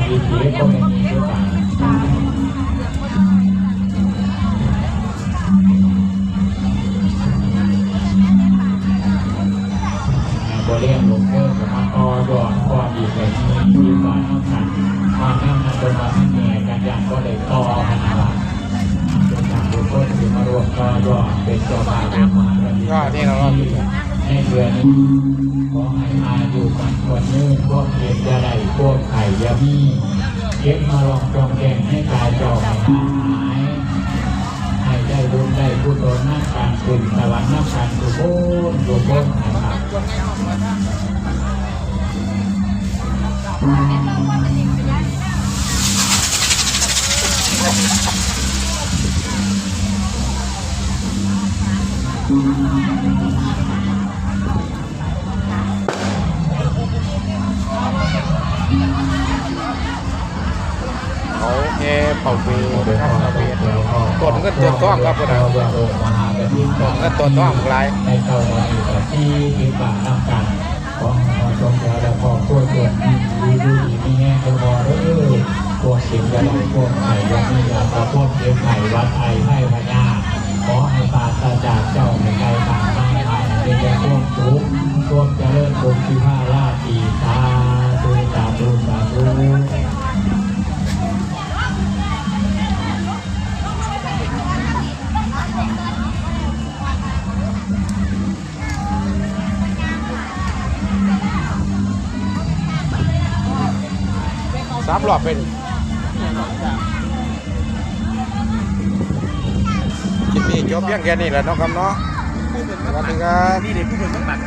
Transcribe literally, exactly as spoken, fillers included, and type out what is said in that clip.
อีกทีก็ไม่มีหรือเปล่า บริเวณลงเพิ่มสามารถต่อยอดความดีไปที่ที่บ้านน้องกันมาแนวนั้นเป็นมาที่แง่กันอย่างก็เลยต่อกันนะครับ เป็นการบุญก็ถือมารวมต่อยอดเป็นเจ้าภาพเป็นมหากรรม ก็นี่เราก็ ในเดือนนี้ขอให้อายุมันควรยืนพวกเก็บอย่าได้พวกไข่อย่ามีเก็บมาลองจองแกงให้กายเจ้าให้หาย ให้ได้บุญได้กุศลนักการขึ้นสวรรค์นักการกุศลกุศลนะครับ เขาแห่เผาเวทนะครับ เผาเวท ต้นเงินต้นทองครับ พุ้นน่ะ ต้นเงินต้นทองหลาย ในเก้าวันนี้ก็สี่สิบบาทนำกัน ของเราจงแล้วและครอบครัวจงมีอยู่ดีมีแห้งเด้อพ่อเด้อ พวกเก็บอย่าได้พวกไข่อย่ามีอย่าประพวกเก็บไข่วัดไอไข้พญา ขอให้ปราศจากเจ้าให้ไกลห่างไม้หายเป็นแก่ความสุขความเจริญสุขที่พาราตรีสาธุสาธุสาธุ สามรอบเป็น คลิปนี้จบเพียงแค่นี้แหละเนาะครับเนาะ สวัสดีครับ นี่เด็กผู้เป็นเมืองบัก